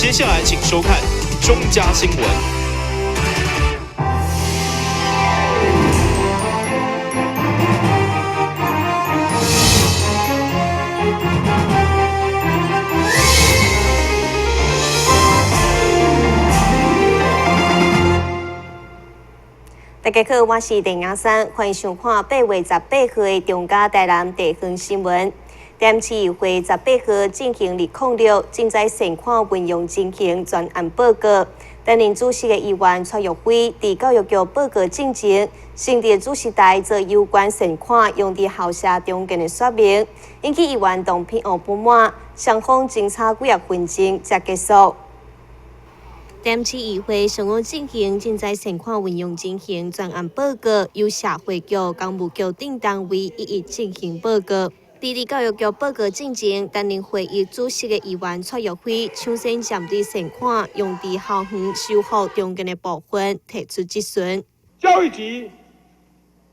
接下來請收看中嘉新聞。大家好，我是鄭雅珊，歡迎收看8月18號的中嘉台南地方新聞。台南市議會十八號進行206賑災善款運用情形專案報告。擔任主席的議員蔡玉輝佇教育局報告進前，先佇主席台做有關善款用佇校舍重建的說明，引起議員董品學不滿，雙方爭吵幾仔分鐘才結束。台南市議會上午進行賑災善款運用情形專案報告，由社會局、工務局等單位一一進行報告。佇教育局報告進前，擔任會議主席的議員蔡玉輝搶先針對善款用佇校園修復重建的部分提出質詢。教育局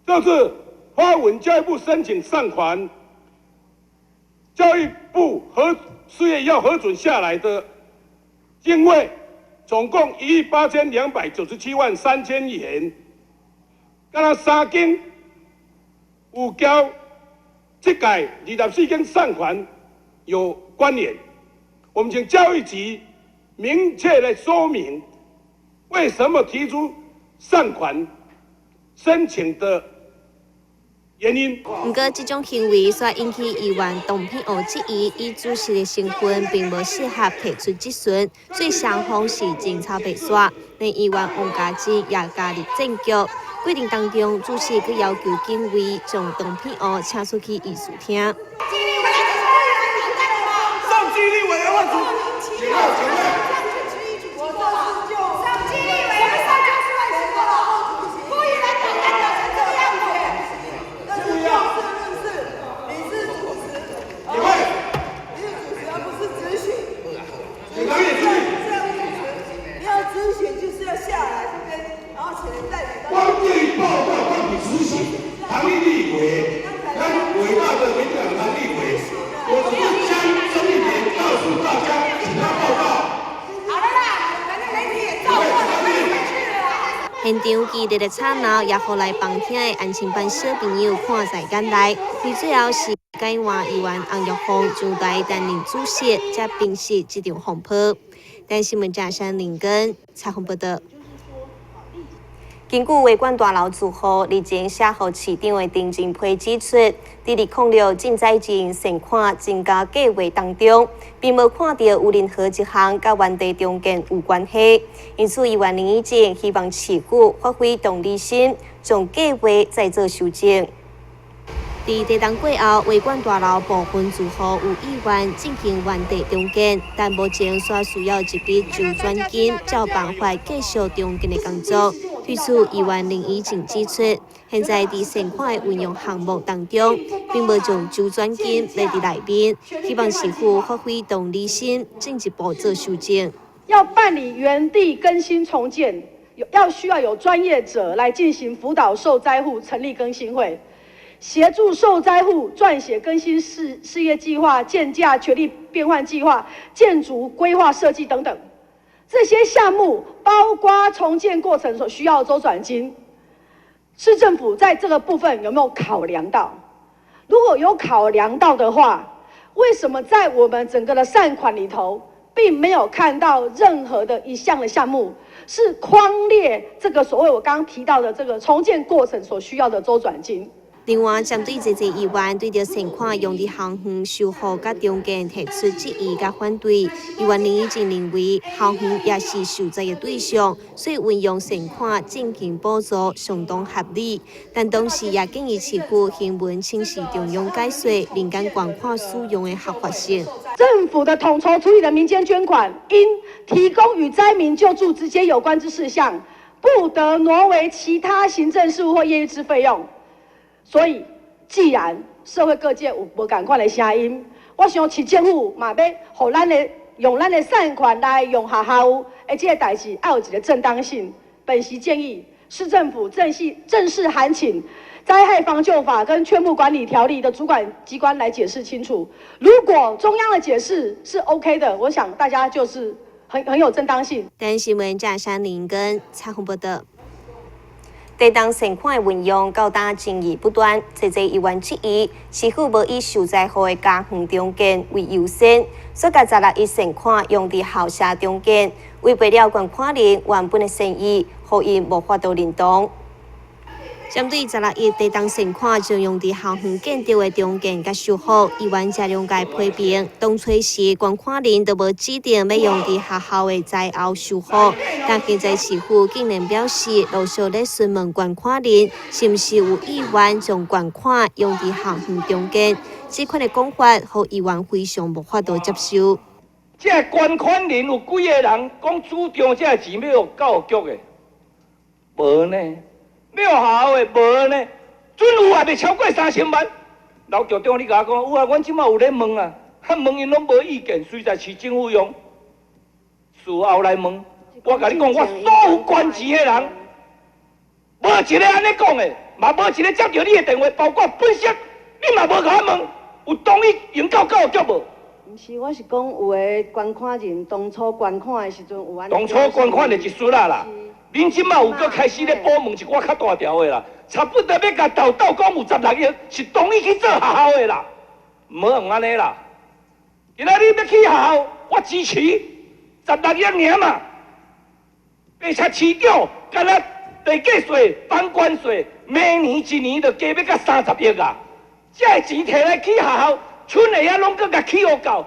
這次發文教育部申請善款，教育部核4月要核准下來的經費，總共1億8297萬3千元，敢若三間有交這屆24間善款有關聯，我們請教育局明確來說明，為什麼提出善款申請的原因。毋過，這種行為煞引起議員董品學質疑，以主席的身份並無適合提出質詢，所以雙方是爭吵袂煞。連議員王家珍也加入戰局。過程當中，主席閣要求警衛將董品學請出去議事廳。上紀律委員會主席。現場激烈的吵鬧，也予來旁聽的安親班小朋友看在眼內。而最後是改換議員洪玉鳳上台擔任主席，才平息這場風波。台新聞記者林根採訪報導。根據衛館大樓住戶日前寫予市長的陳情批指出，佇2006賑災前善款增加計劃當中，並無看著有任何一項佮原地重建有關係。因此，議員林以正希望市府發揮同理心，將計劃再做修正。佇地震過後，衛館大樓部分住戶有意願進行原地重建，但目前煞需要一筆周轉金，才有辦法繼續重建的工作。對此，議員林以正指出，現在佇善款的運用項目當中，並無將周轉金列佇內面，希望市府發揮同理心，進一步做修正。要辦理原地更新重建，要需要有專業者來進行輔導受災戶成立更新會。協助受災戶撰寫更新事業計劃、建價權利變換計劃、建築規劃設計等等，這些項目包括重建過程所需要的周轉金，市政府在這個部分有沒有考量到？如果有考量到的話，為什麼在我們整個的善款裡頭，並沒有看到任何的一項的項目是匡列這個所謂我剛剛提到的這個重建過程所需要的周轉金？另外，針對這濟議員對著善款用佇校園修復佮重建提出質疑佮反對，議員林以正認為校園也是受災的對象，所以運用善款進行補助相當合理。但同時也建議市府行文請示中央解說民間捐款使用的合法性。政府的統籌處理的民間捐款，應提供與災民救助直接有關之事項，不得挪為其他行政事務或業務之費用。所以，既然社會各界有無仝款的聲音，我想市政府嘛欲予咱的用咱的善款來用學校，的這個代誌愛有一個正當性。本席建議市政府正式函請災害防救法跟勸募管理條例的主管機關來解釋清楚。如果中央的解釋是 OK 的，我想大家就是很有正當性。台新聞鄭山林跟蔡宏報道。地動善款的運用到今爭議不斷，濟濟議員質疑市府無以受災戶的家園重建為優先，煞共十六億善款用佇校舍重建，違背了捐款人原本的善意，予𪜶無法度認同。針對十六億地動善款將用佇校園建築的重建佮修復，議員謝龍介批評，當初時捐款人都無指定欲用佇學校的災後修復，但現在市府竟然表示陸續咧詢問捐款人是毋是有意願將捐款用佇校園重建，這款的講法，予議員非常無法度接受。這捐款人有幾个人講主張這個錢欲予教育局的？無呢。欲予學校的無呢，準有啊，袂超過3000萬。老局長，你共我講有啊，阮這馬有咧問啊，啊問𪜶攏無意見，隨在市政府用。事後來問，我共你講，我所有捐錢的人，無一个按呢講的，嘛無一个接著你的電話，包括本身，你嘛無共我問，有同意用到教育局無？毋是，我是講有的捐款人當初捐款的時陣有按。當初捐款的一撮仔啦。恁這馬有閣開始咧補問一寡較大條的啦，差不多欲共鬥鬥講有十六億是同意去做學校的啦，毋好用按呢啦。今仔日欲起學校，我支持十六億爾嘛。白賊市長，敢若地價稅、房管稅，每年一年就加欲到30億啊！這个錢提來起學校，賰的啊攏閣共起予夠，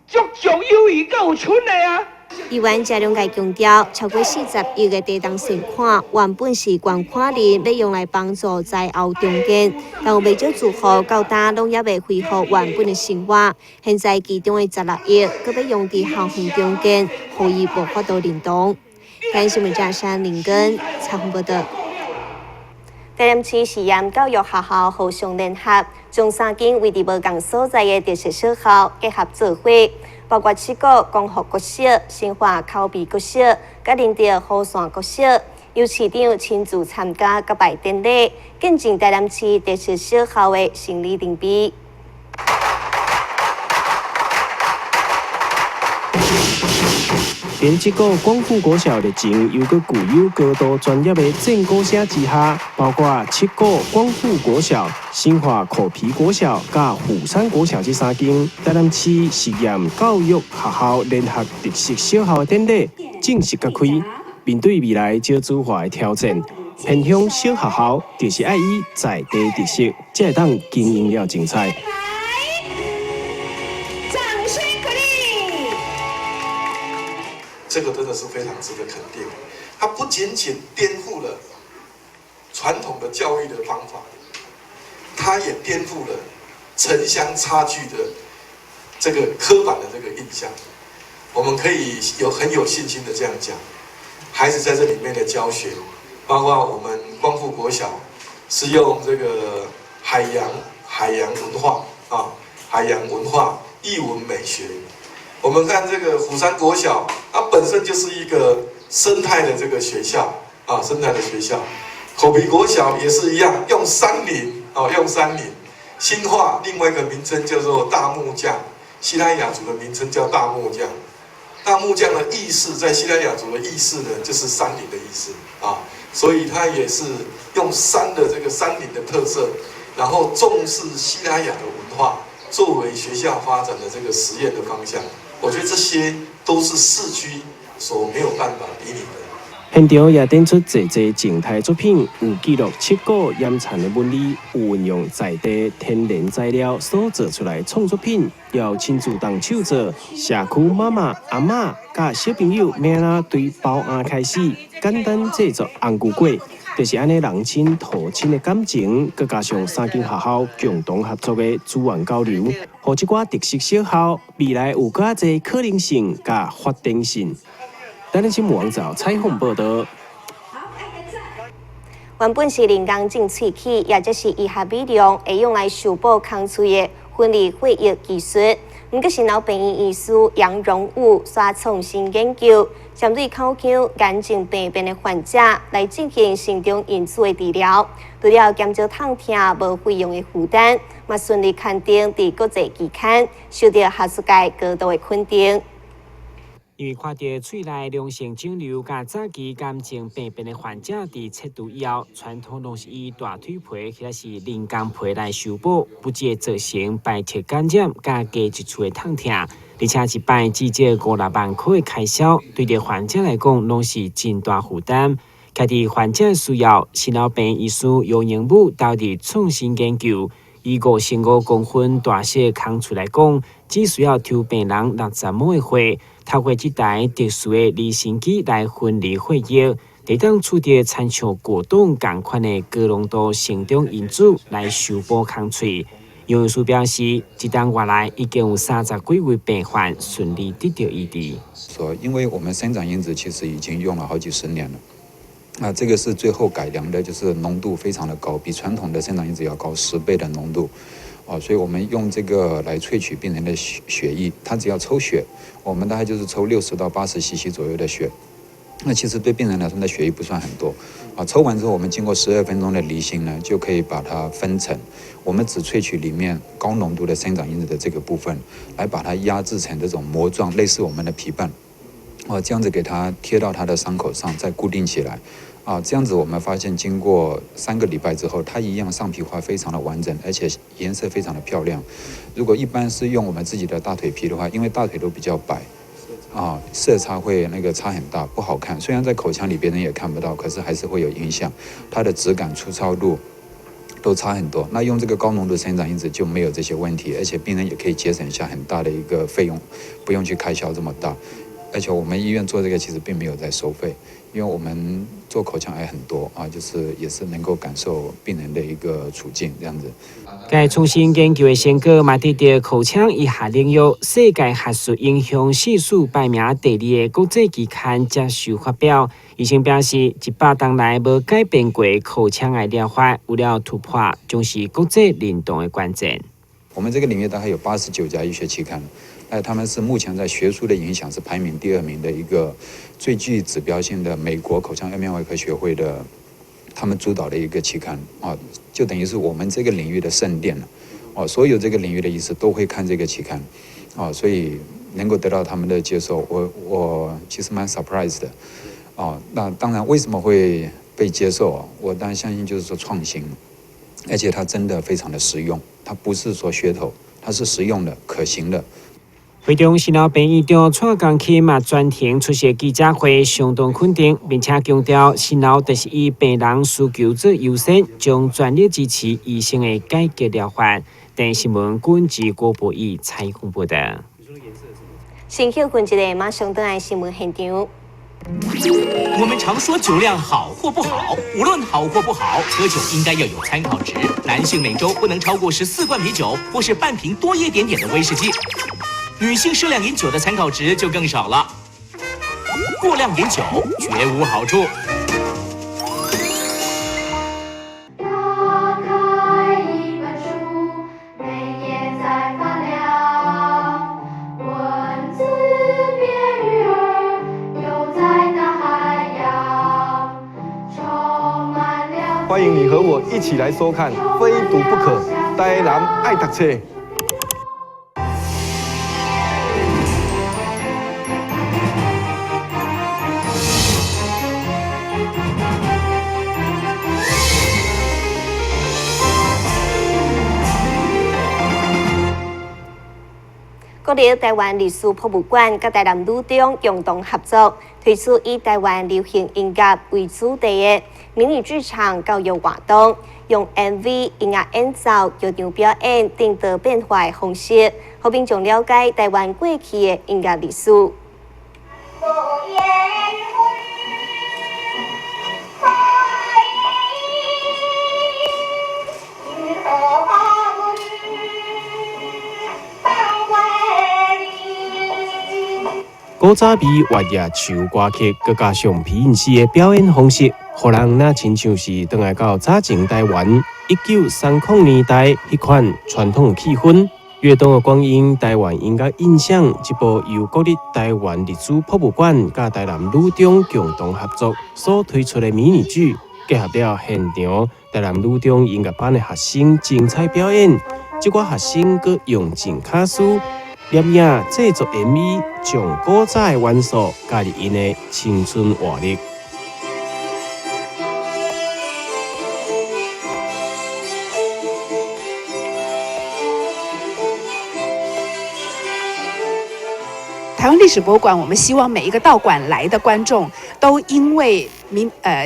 足足有餘，閣有賰的啊！議員謝龍介強調，超過40億的地動善款，原本是捐款人欲用來幫助災後重建，但有袂少住戶到今攏猶未恢復原本的生活。現在其中的十六億，閣欲用佇校園重建，予伊無法度認同。台新聞記者林根採訪報道。台南市實驗教育學校互相聯合，將三間位佇無仝所在的特色小校結合做伙，包括七股光復國小、新化口鼻國小、佮仁德虎山國小，由市長親自參加揭牌典禮，見證台南市特色小校的新里程碑。連七股光復國小熱情又閣具有高度專業的戰鼓聲之下，包括七股光復國小、新化口鼻國小、佮虎山國小這三間台南市實驗教育學校聯合特色小校的典禮正式揭開。面對未來少子化的挑戰，偏鄉小學校就是愛以在地特色，才會當經營了精彩。掌聲鼓勵。這個真的是非常值得肯定。它不僅僅顛覆了傳統的教育的方法，它也顛覆了城鄉差距的這個刻板的這個印象。我們可以很有信心的這樣講，孩子在這裡面的教學，包括我們光復國小是用這個海洋文化啊，海洋文化藝文美學。我們看這個虎山國小，它本身就是一個生態的這個學校啊，生態的學校。口鼻國小也是一樣，用山林啊，用山林。新化另外一個名稱叫做大木匠，西拉雅族的名稱叫大木匠。大木匠的意思，在西拉雅族的意思呢，就是山林的意思啊，所以它也是用山的這個山林的特色，然後重視西拉雅的文化，作為學校發展的這個實驗的方向。我覺得這些都是市區所沒有辦法比擬的。現場也展出濟濟靜態作品，有記錄七股岩層的紋理，有運用在地天然材料所做出來創作品，也有親自動手做。社區媽媽、阿嬤佮小朋友，欲按怎對包餡開始，簡單製作紅龜粿，就是按呢人親土親的感情，閣加上三間學校共同合作的資源交流，予這寡特色小校未來有閣較濟可能性佮發展性。台南新聞網站採訪報道。原本是人工種喙齒，也就是醫學美容會用來修補空喙的分離血液技術。毋過，新老病院醫師楊榮武煞創新研究，針對口腔癌症病變的患者來進行生長因子的治療，除了減少痛疼、無費用的負擔，嘛順利刊登佇國際期刊，受到學術界高度的肯定。因為看著喙內良性腫瘤佮早期癌症病變的患者，佇切除以後，傳統攏是以大腿皮或者是人工皮來修補，不只會造成排斥感染佮加一處的痛疼，而且一擺至少五六萬塊的開銷，對著患者來講攏是真大負擔。徛佇患者需要，心腦病醫師楊榮武投入創新研究，以55公分大小空喙來講，只需要抽病人60毫的血，透過這台特殊的離心機來分離血液，會當取得親像果凍仝款的高濃度成長因子來修補空喙。楊醫師表示，這冬月來已經有30幾位病患順利得到醫治。說，因為我們生長因子其實已經用了好幾十年了。那這個是最後改良的，就是濃度非常的高，比傳統的生長因子要高10倍的濃度，哦，所以我們用這個來萃取病人的血液，他只要抽血，我們大概就是抽60到80 cc 左右的血，那其實對病人來說，那血液不算很多，啊，抽完之後，我們經過12分鐘的離心呢，就可以把它分層，我們只萃取裡面高濃度的生長因子的這個部分，來把它壓製成這種膜狀，類似我們的皮瓣。哦，這樣子給它貼到他的傷口上，再固定起來，啊，這樣子我們發現經過3個禮拜之後，它一樣上皮化非常的完整，而且顏色非常的漂亮。如果一般是用我們自己的大腿皮的話，因為大腿都比較白，啊，色差會那個差很大，不好看。雖然在口腔裡別人也看不到，可是還是會有影響，它的質感、粗糙度都差很多。那用這個高濃度生長因子就沒有這些問題，而且病人也可以節省下很大的一個費用，不用去開銷這麼大。而且我們醫院做這個其實並沒有在收費，因為我們做口腔癌很多啊，就是也是能夠感受病人的一個處境這樣子。該創新研究的成果嘛，得著口腔醫學領域世界學術影響指數排名第二的國際期刊接受發表。醫生表示，100冬來無改變過口腔癌療法，有了突破，將是國際認同的關鍵。我們這個領域大概有89家醫學期刊。哎，他們是目前在學術的影響是排名第二名的一個最具指標性的美國口腔頜面外科學會的，他們主導的一個期刊啊，就等於是我們這個領域的聖殿了，哦，所有這個領域的醫師都會看這個期刊，啊，所以能夠得到他們的接受，我其實蠻 surprised 的，啊，那當然為什麼會被接受啊？我當然相信就是說創新，而且它真的非常的實用，它不是說噱頭，它是實用的、可行的。會中新老病院長蔡江慶嘛專程出席記者會，相當肯定，並且強調新老就是以病人需求做優先，將全力支持醫生的改革療法。電視新聞軍事郭博義採訪報道。先休睏一下，馬上轉來新聞現場。我們常說酒量好或不好，無論好或不好，喝酒應該要有參考值。男性每週不能超過14罐啤酒，或是半瓶多一點點的威士忌。女性適量飲酒的參考值就更少了。過量飲酒絕無好處。打開一本書，每頁在發亮，文字變魚兒，游在大海洋，充滿了。歡迎你和我一起來收看《非讀不可》，台南愛讀冊。國立臺灣歷史博物館佮台南女中共同合作，推出以臺灣流行音樂為主題的迷你劇場教育活動，用 MV、音樂演奏、劇場表演等多變化的方式，予民眾了解臺灣過去的音樂歷史。古早味月夜樹歌曲，閣加上皮影戲的表演方式，予人若親像是轉來到早前台灣1930年代彼款傳統氣氛。躍動的光陰，台灣音樂印象，這部由國立台灣歷史博物館佮台南女中共同合作所推出的迷你劇，結合了現場台南女中音樂班的學生精彩表演，這寡學生閣用盡巧思，攝影製作 MV，將古早的元素加入𪜶的青春活力。台灣歷史博物館，我們希望每一個到館來的觀眾，都因為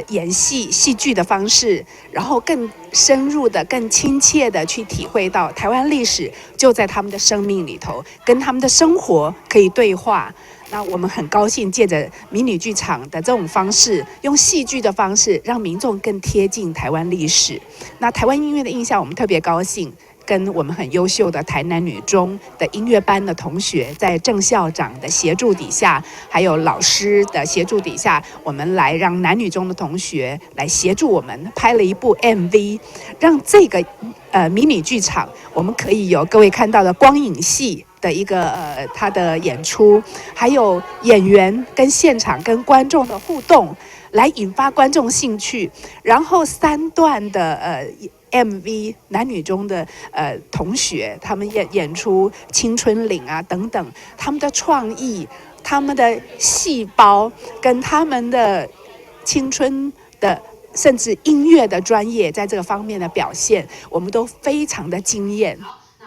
演戲戲劇的方式，然後更深入的、更親切的去體會到台灣歷史就在他們的生命裡頭，跟他們的生活可以對話。那我們很高興借着迷你劇場的這種方式，用戲劇的方式，讓民眾更貼近台灣歷史。那台灣音樂的印象，我們特別高興。跟我們很優秀的台南女中的音樂班的同學，在鄭校長的協助底下，還有老師的協助底下，我們來讓南女中的同學來協助我們拍了一部 MV，讓這個迷你劇場，我們可以有各位看到的光影戲的一個他的演出，還有演員跟現場跟觀眾的互動，來引發觀眾興趣，然後三段的MV 男女中的同學，他們演出青春嶺啊等等，他們的創意、他們的細胞跟他們的青春的，甚至音樂的專業，在這個方面的表現，我們都非常的驚豔。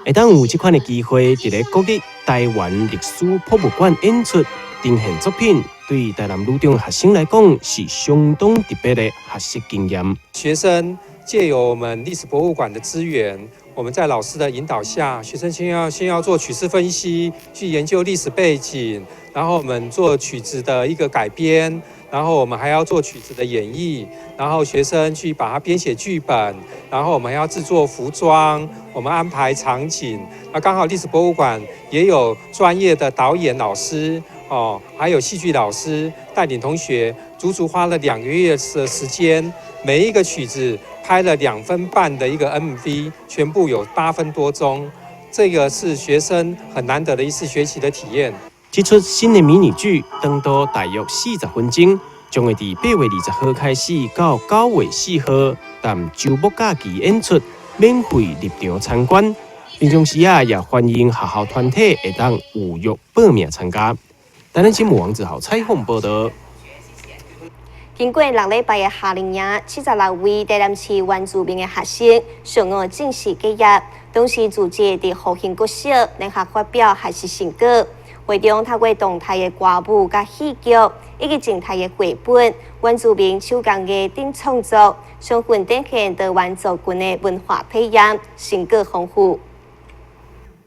會當有這款的機會，佇咧國立台灣歷史博物館演出呈現作品，對台南女中學生來講是相當特別的學習經驗。學生借由我們歷史博物館的資源，我們在老師的引導下，學生先要做曲式分析，去研究歷史背景，然後我們做曲子的一個改編，然後我們還要做曲子的演繹，然後學生去把它編寫劇本，然後我們還要製作服裝，我們安排場景。那剛好歷史博物館也有專業的導演老師哦，還有戲劇老師帶領同學，足足花了2個月的時間，每一個曲子拍了2分半的一個 MV，全部有8分多鐘，這個是學生很難得的一次學習的體驗。這齣新的迷你劇長度大約40分鐘，將會佇8月20號開始到9月4號，踮週末假期演出，免費入場參觀。平常時啊，也歡迎學校團體會當預約報名參加。台南新聞王子豪採訪報道。經過6禮拜的夏令營，76位台南市原住民的學生上午正式結業，當時組織佇復興國小聯合發表學習成果。會中透過動態的歌舞佮戲劇，以及靜態的繪本、原住民手工藝等創作，充分展現多元族群的文化體驗，成果豐富。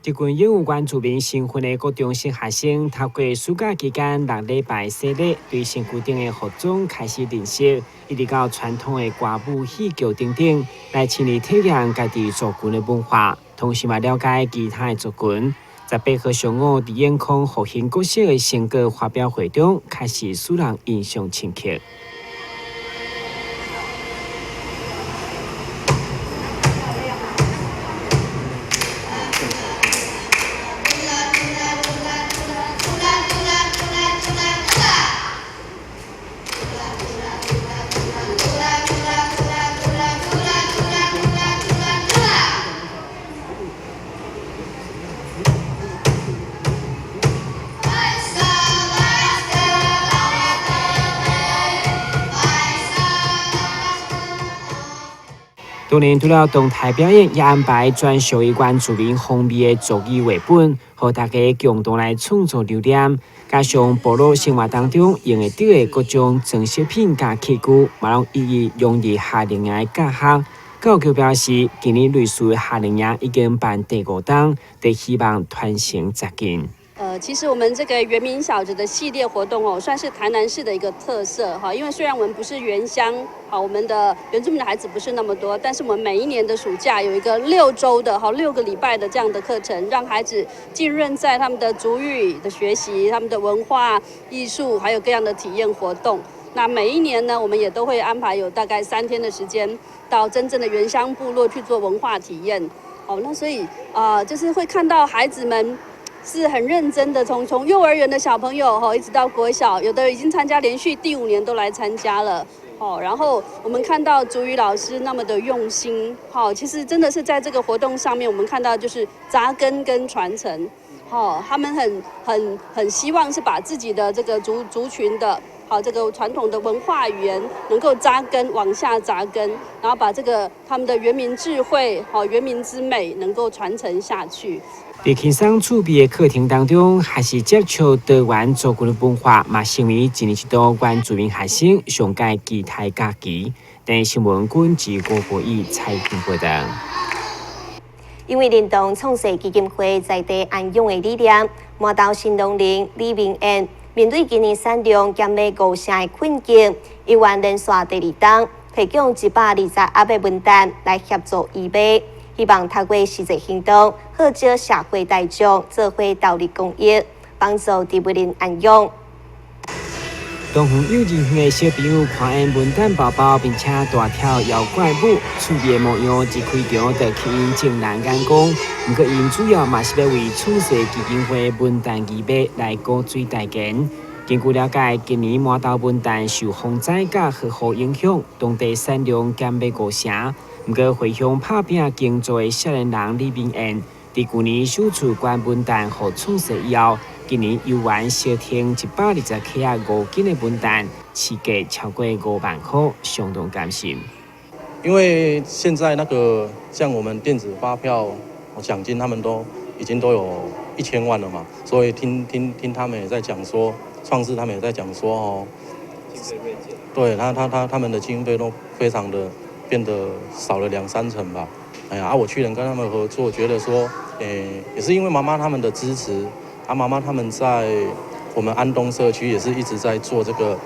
這群擁有原住民身份的國中小學生，透過暑假期間6禮拜洗禮，對身軀頂的服裝開始認識，一直到傳統的歌舞戲劇等等，來親歷體驗家己族群的文化，同時嘛了解其他的族群。18號上午，佇永康復興國小的成果發表會中，確實使人印象深刻。當然，除了動態表演，也安排專屬於原住民風味的族語繪本，予大家共同來創作留念。加上部落生活當中用會著的各種裝飾品佮器具，嘛攏一一融入夏令營的教學。教育局表示，今年類似的夏令營已經辦第5冬，得希望傳承扎根。其實我們這個原民小子的系列活動哦，算是台南市的一個特色哈。因為雖然我們不是原鄉，好，我們的原住民的孩子不是那麼多，但是我們每一年的暑假有一個6週的哈6個禮拜的這樣的課程，讓孩子浸潤在他們的族語的學習、他們的文化藝術，還有各樣的體驗活動。那每一年呢，我們也都會安排有大概3天的時間，到真正的原鄉部落去做文化體驗。哦，那所以就是會看到孩子們是很認真的，從幼兒園的小朋友吼，一直到國小，有的已經參加連續第5年都來參加了，哦，然後我們看到族語老師那麼的用心，好，其實真的是在這個活動上面，我們看到就是扎根跟傳承。好，他們很希望是把自己的這個族群的，好這個傳統的文化語言能夠扎根，往下扎根，然後把這個他們的原民智慧、好原民之美能夠傳承下去。佇輕鬆趣味的課程當中，還是接觸多元族群的文化，嘛成為一年一度原住民學生上蓋期待假期。電視新聞軍記郭國義採訪報導。因為認同創世基金會在地安養的理念，麻豆新農人李明燕面對今年產量減欲五成的困境，猶原連續第二冬提供120盒的文旦來協助義賣，希望透過實際行動，號召社會大眾做伙投入公益，幫助植物人安養。東園幼稚園的小朋友看見文旦寶寶，並且大跳搖怪舞，趣味的模樣一開場就吸引眾人眼光。毋過，𪜶主要嘛是欲為創世基金會文旦義賣來鼓水代言。根據了解，今年麻豆文旦受風災佮豪雨影響，當地產量減欲五成。毋過，回鄉拍拚耕作的少年人李明燕，佇舊年首次捐文旦予創世以後，今年猶原相添120克5斤的文旦，市價超過5萬箍，相當甘心。因為現在那個像我們電子發票獎金，他們都已經都有1000萬了嘛，所以聽他們也在講說，創世他們也在講說哦，對他們的經費都非常的變得少了兩三成吧。哎呀，啊，我去年跟他們合作，覺得說，也是因為媽媽他們的支持。啊，媽媽他們在我們安東社區也是一直在做這個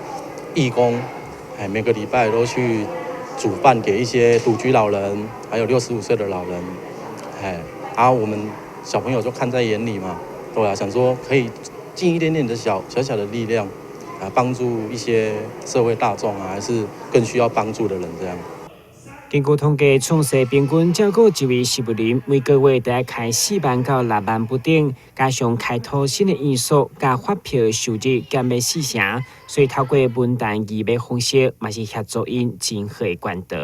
義工，哎，每個禮拜都去煮飯給一些獨居老人，還有65歲的老人，哎，啊，我們小朋友就看在眼裡嘛，對啊，想說可以盡一點點的小小的力量，啊，幫助一些社會大眾啊，還是更需要幫助的人這樣。根據統計，創世平均照顧一位植物人，每個月都欲開4萬到6萬不等，加上開拓新的院所，佮發票收入減欲四成，所以透過文旦義賣方式，嘛是協助𪜶真好的管道。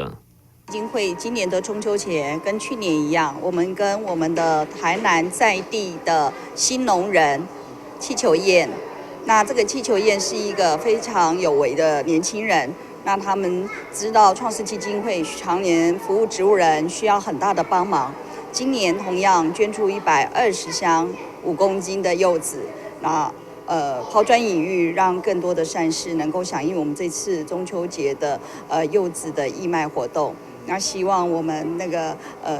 基金會今年的中秋節跟去年一樣，我們跟我們的台南在地的新農人氣球燕，那這個氣球燕是一個非常有為的年輕人。那他們知道創世基金會常年服務植物人，需要很大的幫忙。今年同樣捐出120箱5公斤的柚子，那拋磚引玉，讓更多的善士能夠響應我們這次中秋節的柚子的義賣活動。那希望我們那個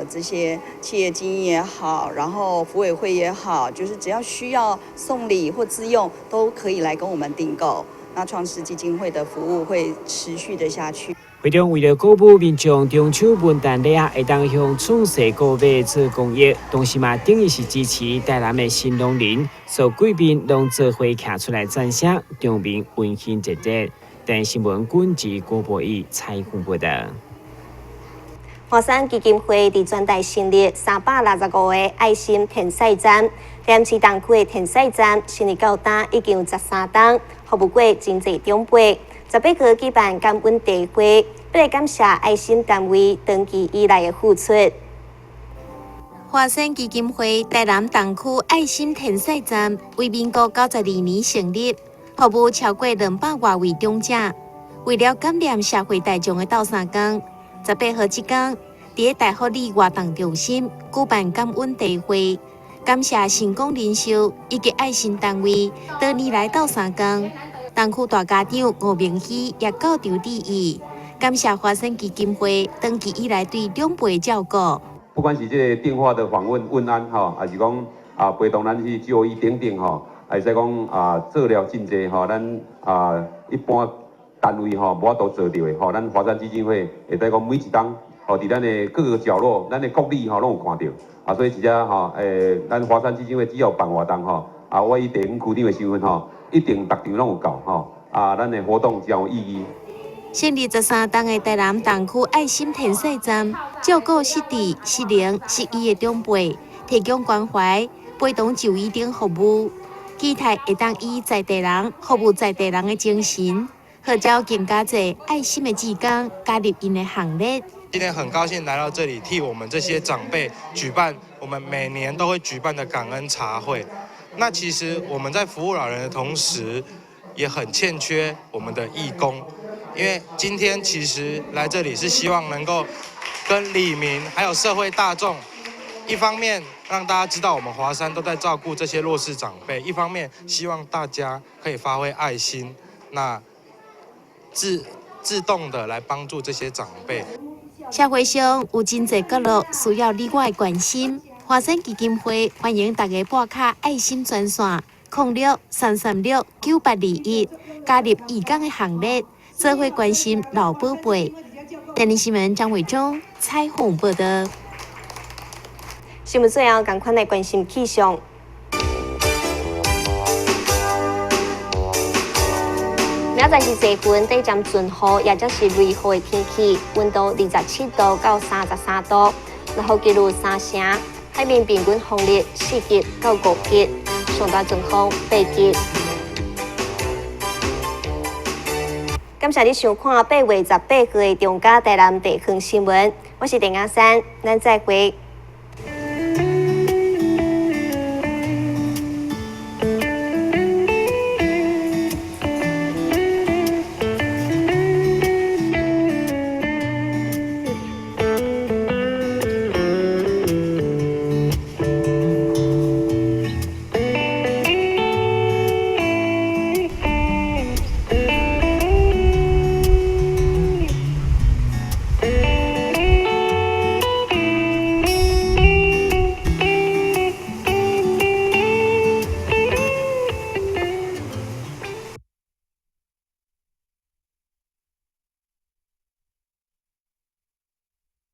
這些企業精英也好，然後福委會也好，就是只要需要送禮或自用，都可以來跟我們訂購。那創世基金會的服務會持續的下去。會中為了鼓舞民眾中秋文旦禮盒會當向創世購買做公益，同時嘛等於是支持台南的新農人，所有貴賓攏做伙徛出來讚聲，場面溫馨熱烈。電視新聞軍記郭博義採訪報導。華山基金會佇全台成立365個愛心填屎站，台南市東區的填屎站成立到今已經有13冬，服務過真濟長輩。18號舉辦感恩茶會，欲來感謝愛心單位長期以來的付出。華山基金會台南東區愛心填屎站為民國92年成立，服務超過200外位長者。為了感念社會大眾的鬥相共，18號這工，佇大福里活動中心舉辦感恩茶會，感謝成功人壽以及愛心單位多年來鬥相共。東區大家長吳明熙也到場致意，感謝華山基金會長期以來對長輩照顧。不管是這個電話的訪問問安吼，還是講啊陪同咱去就醫等等吼，會使講啊做了真濟吼，咱啊一般單位吼無法度做著的吼，咱華山基金會會使講每一冬吼，佇咱的各個角落，咱的國里吼攏有看著啊，所以這隻吼咱華山基金會只要辦活動吼，啊，我以地方區長的身份吼，一定逐場攏有到吼，啊，咱的活動真有意義。成立13冬的台南東區愛心填屎站，照顧失智、失能、失醫的長輩，提供關懷、陪同就醫等服務，期待會當以在地人服務在地人的精神，號召更加濟愛心的志工加入𪜶的行列。今天很高興來到這裡，替我們這些長輩舉辦我們每年都會舉辦的感恩茶會。那其實我們在服務老人的同時，也很欠缺我們的義工，因為今天其實來這裡是希望能夠跟里民還有社會大眾，一方面讓大家知道我們華山都在照顧這些弱勢長輩，一方面希望大家可以發揮愛心，那自動的來幫助這些長輩。社會上有真濟角落需要你我的關心，華山基金會歡迎大家撥卡愛心專線06-336-9821，加入義工的行列，做伙關心老寶貝。電視新聞張偉忠採訪報道。新聞最後，仝款來關心氣象。明仔載是濟雲，短暫陣雨，也就是雷雨的天氣，溫度27度到33度，落雨幾率三成，海面平均風力4級到5級，上大陣風8級。感謝你收看8月18號的中嘉台南地方新聞，我是鄭亞珊，咱再會。